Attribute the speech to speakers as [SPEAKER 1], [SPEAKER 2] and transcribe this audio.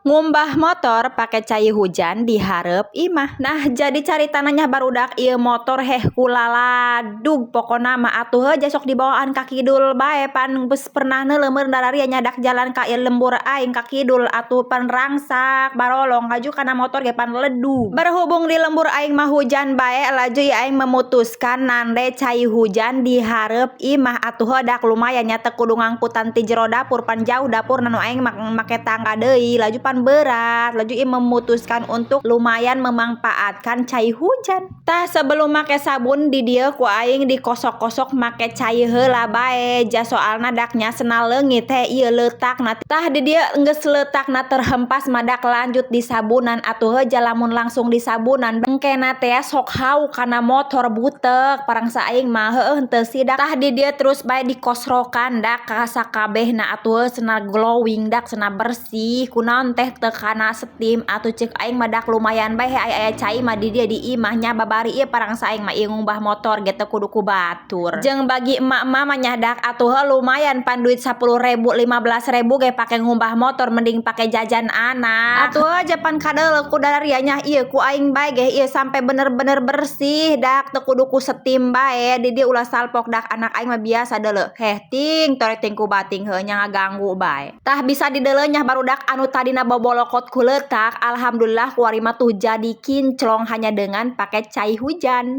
[SPEAKER 1] Ngumbah motor pake cai hujan di hareup imah. Nah, jadi caritana nya, barudak, ieu motor heh kulaladug pokona mah atuh heuh sok dibawaan ka kidul bae. Pan geus pernah neuleuh meureun dararia nya, dak jalan ka lembur aing ka kidul atuh pan rangsak barolong laju kana motor ge pan ledug. Berhubung di lembur aing mah hujan bae, laju ieu aing memutuskan nande cai hujan di hareup imah atuh heuh, dak lumayan nya, teu kudu ngangkutan ti jero dapur. Pan jauh dapurna, nu aing make tangga deui, laju pan berat. Laju ieu memutuskan untuk lumayan memanfaatkan cai hujan. Tah, sebelum make sabun di dieu ku aing dikosok-kosok make cai heula bae ja, soalna dak nya sena leungit teh ieu leutakna. Tah, di dieu geus leutakna terhempas mah, dak lanjut disabunan atuh heuh ja. Lamun langsung disabunan, engkena teh sok hauk kana motor, butek parangsa aing mah, heueuh, henteu sidak. Tah, di dieu terus bae dikosrokan dak ka sakabehna atuh heuh, sena glowing dak, sena bersih. Kunaon teh teu kana steam atuh? Ceuk aing mah dak lumayan bae aya aya cai mah di dieu di imah nya. Babari ieu parangsa aing mah ieu ngumbah motor ge teu kudu ku batur. Jeung bagi emak-emak mah nya dak atuh heuh, lumayan pan duit 10.000, 15.000 ge pake ngumbah motor, mending pake jajan anak atuh aja. Pan kadeuleu ku dararia nya, ieu ku aing bae ge ieu sampai bener-bener bersih, dak teu kudu ku steam bae. Di dieu ulah salpok, dak anak aing mah biasa deuleu heh ting torek ting ku bating heuh nya, ngaganggu bae. Tah, bisa dideuleu nya, barudak, anu tadina bobolokot ku leutak, alhamdulillah kuari mah tuh jadi kinclong hanya dengan pake cai hujan.